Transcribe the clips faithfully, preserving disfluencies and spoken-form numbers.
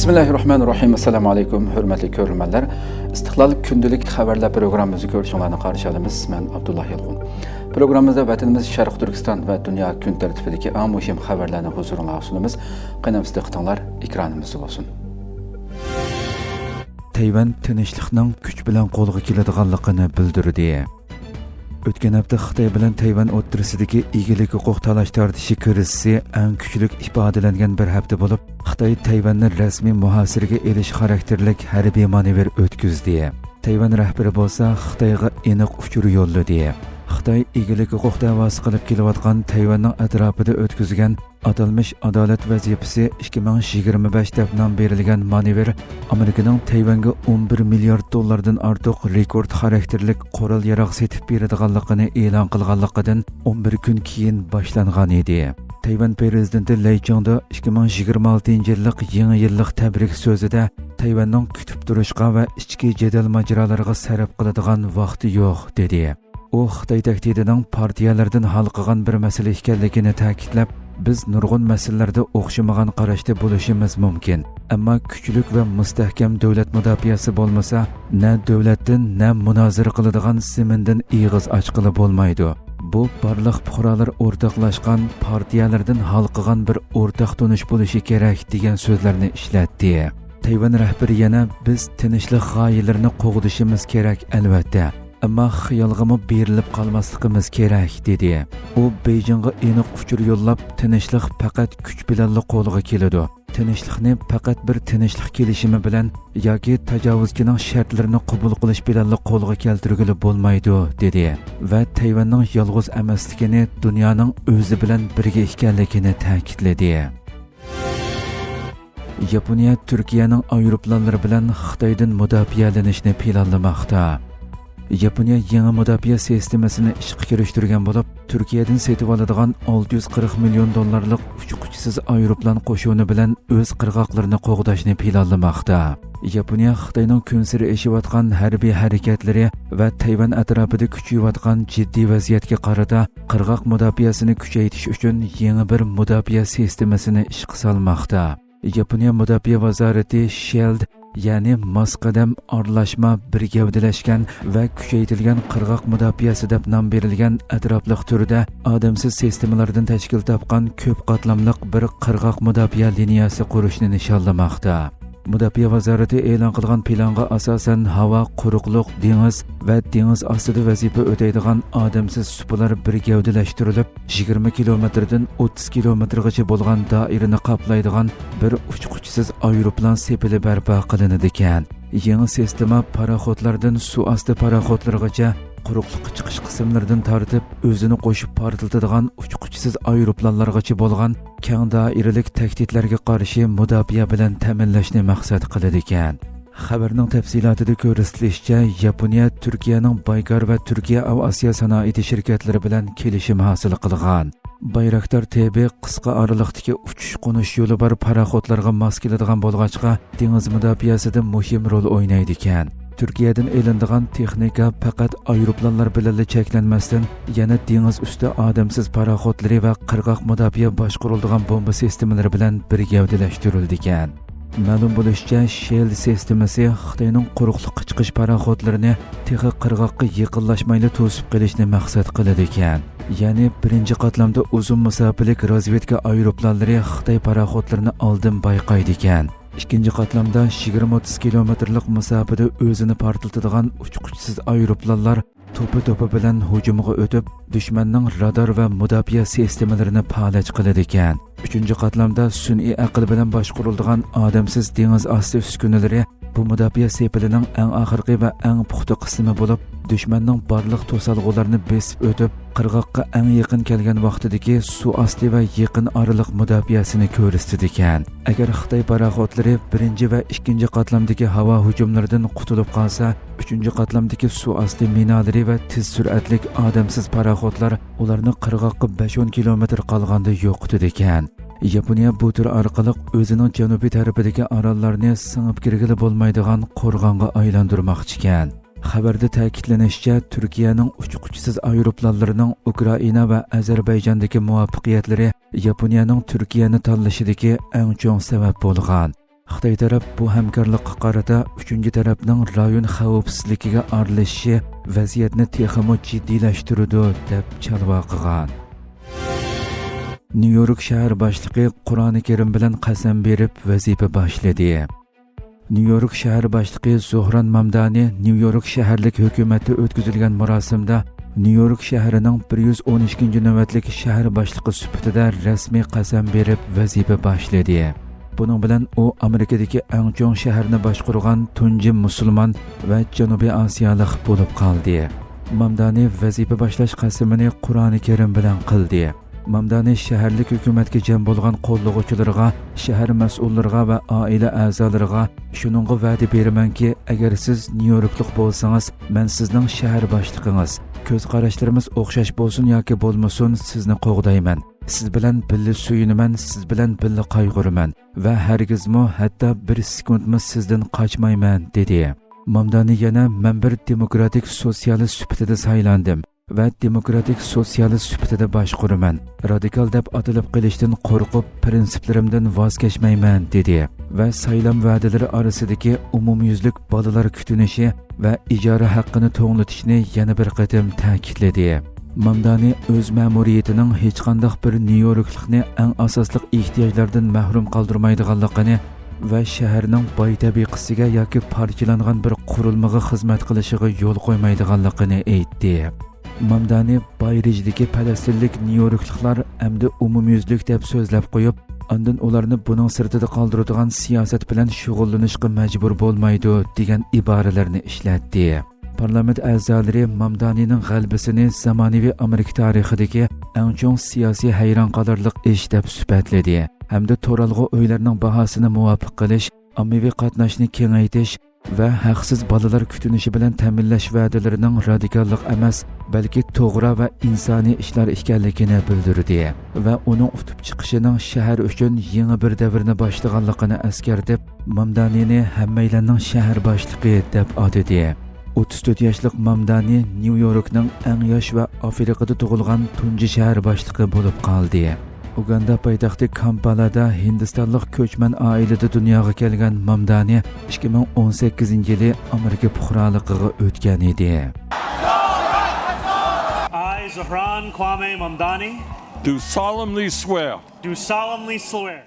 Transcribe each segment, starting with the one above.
بىسمىللاھىررەھمانىررەھىم. ئەسسالامۇ ئەلەيكۇم، ھۆرمەتلىك كۆرۈرمەنلەر. ئىستىقلال كۈندىلىك خەۋەرلەر پروگراممىمىزنى كۆرۈشۈڭلارنى قارشى ئالىمىز. مەن ئابدۇللا يالقۇن. پروگراممىمىزدا ۋەتىنىمىز شەرقىي تۈركىستان ۋە دۇنيا كۈن تەرتىپىدىكى ئەڭ مۇھىم خەۋەرلەرنى ھۇزۇرۇڭلارغا سۇنىمىز. قېنى ئەمىسە دىققىتىڭلار ئېكرانىمىزدا بولسۇن. تەيۋەن تىنچلىقنىڭ كۈچ بىلەن قولغا كېلىدىغانلىقىنى بىلدۈردى. ئۆتكەن ھەپتە خىتاي بىلەن تەيۋەن ئوتتۇرىسىدىكى ئىگىلىك ھوقۇق تالاش-تارتىشى كىرىزىسى ئەڭ كۈچلۈك ئىپادىلەنگەن بىر ھەپتە بولۇپ، خىتاي تەيۋەننى رەسمىي مۇھاسىرىگە ئېلىش خاراكتېرلىك ھەربىي مانېۋىر ئۆتكۈزدى. تەيۋەن رەھبىرى بولسا خىتايغا ئېنىق ئۇچۇر يوللىدى. خىتاي ئىگىلىك ھوقۇق دەۋاسى قىلىپ كېلىۋاتقان تەيۋەننىڭ ئەتراپىدا ئۆتكۈزگەن ئاتالمىش ئادالەت ۋەزىپىسى ئىككى مىڭ يىگىرمە بەش دەپ نام بېرىلگەن مانېۋىر ئامېرىكىنىڭ تەيۋەنگە ئون بىر مىليارد دوللاردىن ئارتۇق رېكورت خاراكتېرلىك قورال-ياراغ سېتىپ بېرىدىغانلىقىنى ئېلان قىلغانلىقىدىن ئون بىر كۈن كېيىن باشلانغان ئىدى. تەيۋەن پىرېزىدېنتى لەي چىڭدې ئىككى مىڭ يىگىرمە ئالتىنچى يىللىق يېڭى يىللىق تەبرىك سۆزىدە، تەيۋەننىڭ كۈتۈپ تۇرۇشقا ۋە ئىچكى جېدەل ماجىرالارغا سەرپ قىلىدىغان ۋاقتى يوق، دېدى. ئۇ خىتاي تەھدىتىنىڭ پارتىيەلەردىن ھالقىغان بىر مەسىلە ئىكەنلىكىنى تەكىتلەپ، بىز نۇرغۇن مەسىلىلەردە ئوخشىمىغان قاراشتا بولۇشىمىز مۇمكىن، ئەمما كۈچلۈك ۋە مۇستەھكەم دۆلەت مۇداپىئەسى بولمىسا، نە دۆلەتتىن، نە مۇنازىرە قىلىدىغان زېمىندىن ئېغىز ئاچقىلى بولمايدۇ. بۇ بارلىق پۇقرالار ئورتاقلاشقان، پارتىيەلەردىن ھالقىغان بىر ئورتاق تونۇش بولۇشى كېرەك، دېگەن سۆزلەرنى ئىشلەتتى. تەيۋەن رەھبىرى يەنە، بىز تىنچلىق غايىلىرىنى قوغدىشىمىز كېرەك، ئەلۋەتتە. ئەمما خىيالغىمۇ بېرىلىپ قالماسلىقىمىز كېرەك، دېدى. ئۇ بېيجىڭغا ئېنىق ئۇچۇر يوللاپ، تىنچلىق پەقەت كۈچ بىلەنلا قولغا كېلىدۇ. تىنچلىقنى پەقەت بىر تىنچلىق كېلىشىمى بىلەن ياكى تاجاۋۇزچىنىڭ شەرتلىرىنى قوبۇل قىلىش بىلەنلا قولغا كەلتۈرگىلى بولمايدۇ، دېدى ۋە تەيۋەننىڭ يالغۇز ئەمەسلىكىنى، دۇنيانىڭ ئۆزى بىلەن بىرگە ئىكەنلىكىنى تەكىتلىدى. ياپونىيە تۈركىيەنىڭ ئايروپىلانلىرى بىلەن خىتايدىن مۇداپىئەلىنىشنى پىلانلىماقتا. ياپونىيە يېڭى مۇداپىئە سىستېمىسىنى ئىشقا كىرىشتۈرگەن بولۇپ، تۈركىيەدىن سېتىۋالىدىغان ئالتە يۈز قىرىق مىليون دوللارلىق ئۇچقۇچىسىز ئايروپىلان قوشۇنى بىلەن ئۆز قىرغاقلىرىنى قوغداشنى پىلانلىماقتا. ياپونىيە خىتاينىڭ كۈنسېرى ئېشىۋاتقان ھەربىي ھەرىكەتلىرى ۋە تەيۋەن ئەتراپىدا كۈچىيىۋاتقان جىددىي ۋەزىيەتكە قارىتا، قىرغاق مۇداپىئەسىنى كۈچەيتىش ئۈچۈن يېڭى بىر مۇداپىئە سىستېمىسىنى ئىشقا سالماقتا. ياپونىيە مۇداپىئە ۋازارىتى شېلد، يەنى ماس قەدەم، ئارىلاشما، بىر گەۋدىلەشكەن ۋە كۈچەيتىلگەن قىرغاق مۇداپىئەسى دەپ نام بېرىلگەن ئەتراپلىق تۈردە ئادەمسىز سىستېمىلاردىن تەشكىل تاپقان كۆپ قاتلاملىق بىر قىرغاق مۇداپىئە لىنىيەسى قۇرۇشنى نىشانلىماقتا. مۇداپىئە ۋازارىتى ئېلان قىلغان پىلانغا ئاساسەن، ھاۋا، قۇرۇقلۇق، دېڭىز ۋە دېڭىز ئاستىدا ۋەزىپە ئۆتەيدىغان ئادەمسىز سۇپىلار بىر گەۋدىلەشتۈرۈلۈپ، يىگىرمە كىلومېتىردىن ئوتتۇز كىلومېتىرغىچە بولغان دائىرىنى قاپلايدىغان بىر ئۇچقۇچىسىز ئايروپىلان سېپىلى بەرپا قىلىنىدىكەن. يېڭى سىستېما پاراخوتلاردىن سۇ ئاستى پاراخوتلىرىغىچە، قۇرۇقلۇققا چىقىش قىسىملىرىدىن تارتىپ، ئۆزىنى قوشۇپ پارتلىتىدىغان ئۇچقۇچىسىز ئايروپىلانلارغىچە بولغان كەڭ دائىرىلىك تەھدىتلەرگە قارشى مۇداپىئە بىلەن تەمىنلەشنى مەقسەت قىلىدىكەن. خەۋەرنىڭ تەپسىلاتىدا كۆرسىتىلىشىچە، ياپونىيە تۈركىيەنىڭ بايكار ۋە تۈركىيە ئاۋىئاتسىيە سانائىتى شىركەتلىرى بىلەن كېلىشىم ھاسىل قىلغان. بايراكتار تېبى قىسقا ئارىلىقتىكى ئۇچۇش-قونۇش يولى بار پاراخوتلارغا ماس كېلىدىغان بولغاچقا، دېڭىز مۇداپىئەسىدە مۇھىم رول ئوينايدىكەن. تۈركىيەدىن ئېلىنىدىغان تېخنىكا پەقەت ئايروپىلانلار بىلەنلا چەكلەنمەستىن، يەنە دېڭىز ئۈستى ئادەمسىز پاراخوتلىرى ۋە قىرغاق مۇداپىئە باشقۇرۇلىدىغان بومبا سىستېمىلىرى بىلەن بىر گەۋدىلەشتۈرۈلىدىكەن. مەلۇم بولۇشىچە، شېلد سىستېمىسى خىتاينىڭ قۇرۇقلۇققا چىقىش پاراخوتلىرىنى تېخى قىرغاققا يېقىنلاشمايلا توسۇپ قېلىشنى مەقسەت قىلىدىكەن. يەنى بىرىنچى قاتلامدا ئۇزۇن مۇساپىلىك رازۋېدكا ئايروپىلانلىرى خىتاي پاراخوتلىرىنى ئالدىن بايقايدىكەن. ئىككىنچى قاتلامدا يىگىرمە ئوتتۇز كىلومېتىرلىق مۇساپىدە ئۆزىنى پارتلىتىدىغان ئۇچقۇچىسىز ئايروپىلانلار توپا-توپا بىلەن ھۇجۇمغا ئۆتۈپ، دۈشمەننىڭ رادار ۋە مۇداپىئە سىستېمىلىرىنى پالەچ قىلىدىكەن. ئۈچىنچى قاتلامدا سۈنئىي ئەقىل بىلەن باشقۇرۇلىدىغان ئادەمسىز دېڭىز ئاستى ئۈسكۈنىلىرى بۇ مۇداپىئە سېپىلىنىڭ ئەڭ ئاخىرقى ۋە ئەڭ پۇختا قىسمى بولۇپ، دۈشمەننىڭ بارلىق توسالغۇلىرىنى بېسىپ ئۆتۈپ، قىرغاققا ئەڭ يېقىن كەلگەن ۋاقتىدىكى سۇ ئاستى ۋە يېقىن ئارىلىق مۇداپىئەسىنى كۆرسىتىدىكەن. ئەگەر خىتاي پاراخوتلىرى بىرىنچى ۋە ئىككىنچى قاتلامدىكى ھاۋا ھۇجۇملىرىدىن قۇتۇلۇپ قالسا، ئۈچىنچى قاتلامدىكى سۇ ئاستى مىنالىرى ۋە تېز سۈرئەتلىك ئادەمسىز پاراخوتلار ئۇلارنى قىرغاققا بەش-ئون كىلومېتىر قالغاندا يوقىتىدىكەن. ياپونىيە بۇ تۈر ئارقىلىق ئۆزىنىڭ جەنۇبىي تەرىپىدىكى ئاراللارنى سىڭىپ كىرگىلى بولمايدىغان قورغانغا ئايلاندۇرماقچىكەن. خەۋەردە تەكىتلىنىشىچە، تۈركىيەنىڭ ئۇچقۇچىسىز ئايروپىلانلىرىنىڭ ئۇكرائىنا ۋە ئەزەربەيجاندىكى مۇۋەپپەقىيەتلىرى ياپونىيەنىڭ تۈركىيەنى تاللىشىدىكى ئەڭ چوڭ سەۋەب بولغان. خىتاي تەرەپ بۇ ھەمكارلىققا قارىتا ئۈچىنچى تەرەپنىڭ رايون خەۋپسىزلىكىگە ئارىلىشىشى ۋەزىيەتنى تېخىمۇ جىددىيلەشتۈرىدۇ، دەپ چالۋا قىلغان. نيۇ يورك شەھەر باشلىقى قۇرئانى كەرىم بىلەن قەسەم بېرىپ ۋەزىپە باشلىدى. نيۇ يورك شەھەر باشلىقى زوھران مامدانى نيۇ يورك شەھەرلىك ھۆكۈمەتتە ئۆتكۈزۈلگەن مۇراسىمدا نيۇ يورك شەھىرىنىڭ بىر يۈز ئون ئىككىنچى نۆۋەتلىك شەھەر باشلىقى سۈپىتىدە رەسمىي قەسەم بېرىپ ۋەزىپە باشلىدى. بۇنىڭ بىلەن ئۇ ئامېرىكىدىكى ئەڭ چوڭ شەھەرنى باشقۇرغان تۇنجى مۇسۇلمان ۋە جەنۇبىي ئاسىيالىق بولۇپ قالدى. مامدانى ۋەزىپە باشلاش قەسىمىنى قۇرئانى كەرىم بىلەن قىلدى. مامدانى شەھەرلىك ھۆكۈمەتكە جەم بولغان قوللىغۇچىلىرىغا، شەھەر مەسئۇللىرىغا ۋە ئائىلە ئەزالىرىغا شۇنىڭغا ۋەدە بېرىمەنكى، ئەگەر سىز نيۇ يوركلۇق بولسىڭىز، مەن سىزنىڭ شەھەر باشلىقىڭىز. كۆز قاراشلىرىمىز ئوخشاش بولسۇن ياكى بولمىسۇن، سىزنى قوغدايمەن. سىز بىلەن بىللە سۆيۈنىمەن، سىز بىلەن بىللە قايغۇرىمەن ۋە ھەرگىزمۇ، ھەتتا بىر سېكۇنتمۇ سىزدىن قاچمايمەن، دېدى. مامدانى يەنە، مەن بىر دېموكراتىك سوتسىيالىست سۈپىتىدە سايلاندىم ۋە دېموكراتىك سوتسىيالىست سۈپىتىدە باشقۇرىمەن. رادىكال دەپ ئاتىلىپ قېلىشتىن قورقۇپ، پىرىنسىپلىرىمدىن ۋاز كەچمەيمەن، دېدى ۋە سايلام ۋەدىلىرى ئارىسىدىكى ئومۇميۈزلۈك بالىلار كۈتۈنۈشى ۋە ئىجارە ھەققىنى توڭلىتىشنى يەنە بىر قېتىم تەكىتلىدى. مامدانى ئۆز مەمۇرىيىتىنىڭ ھېچقانداق بىر نيۇ يوركلۇقنى ئەڭ ئاساسلىق ئېھتىياجلاردىن مەھرۇم قالدۇرمايدىغانلىقىنى ۋە شەھەرنىڭ باي تەبىقىسىگە ياكى پارچىلانغان بىر قۇرۇلمىغا خىزمەت قىلىشىغا يول قويمايدىغانلىقىنى ئېيتتى. مامدانى باي رېجىدىكى پەلەستىنلىك نيۇ يوركلۇقلار ئەمدى ئومۇميۈزلۈك دەپ سۆزلەپ قويۇپ، ئاندىن ئۇلارنى بۇنىڭ سىرتىدا قالدۇرىدىغان سىياسەت بىلەن شۇغۇللىنىشقا مەجبۇر بولمايدۇ، دېگەن ئىبارىلەرنى ئىشلەتتى. پارلامېنت ئەزالىرى مامدانىنىڭ غەلىبىسىنى زامانىۋى ئامېرىكا تارىخىدىكى ئەڭ چوڭ سىياسىي ھەيران قالارلىق ئىش دەپ سۈپەتلىدى ھەمدە تۇرالغۇ ئۆيلەرنىڭ باھاسىنى مۇۋاپىق قىلىش، ئاممىۋى قاتناشنى كېڭەيتىش ۋە ھەقسىز بالىلار كۈتۈنۈشى بىلەن تەمىنلەش ۋەدىلىرىنىڭ رادىكاللىق ئەمەس، بەلكى توغرا ۋە ئىنسانىي ئىشلار ئىكەنلىكىنى بىلدۈردى ۋە ئۇنىڭ ئۇتۇپ چىقىشىنىڭ شەھەر ئۈچۈن يېڭى بىر دەۋرنى باشلىغانلىقىنى ئەسكەرتىپ، مامدانىنى ھەممەيلەننىڭ شەھەر باشلىقى دەپ ئاتىدى. ئوتتۇز تۆت ياشلىق مامدانى نيۇ يوركنىڭ ئەڭ ياش ۋە ئافرىقىدا تۇغۇلغان تۇنجى شەھەر باشلىقى بولۇپ قالدى. ئۇگاندا پايتەختى كامپالادا ھىندىستانلىق كۆچمەن ئائىلىدە دۇنياغا كەلگەن مامدانى ئىككى مىڭ ئون سەككىزىنچى يىلى ئامېرىكا پۇقرالىقىغا ئۆتكەن ئىدى. I, Zohran Kwame Mamdani, do solemnly swear do solemnly swear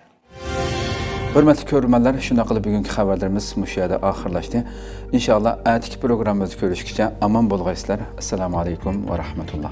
ھۆرمەتلىك كۆرۈرمەنلەر، شۇنداق قىلىپ بۈگۈنكى خەۋەرلىرىمىز مۇشۇ يەردە ئاخىرلاشتى. ئىنشائاللا، ئەتىكى پروگراممىمىزدا كۆرۈشكىچە ئامان بولغايسىلەر. ئەسسالامۇ ئەلەيكۇم ۋە رەھمەتۇللا.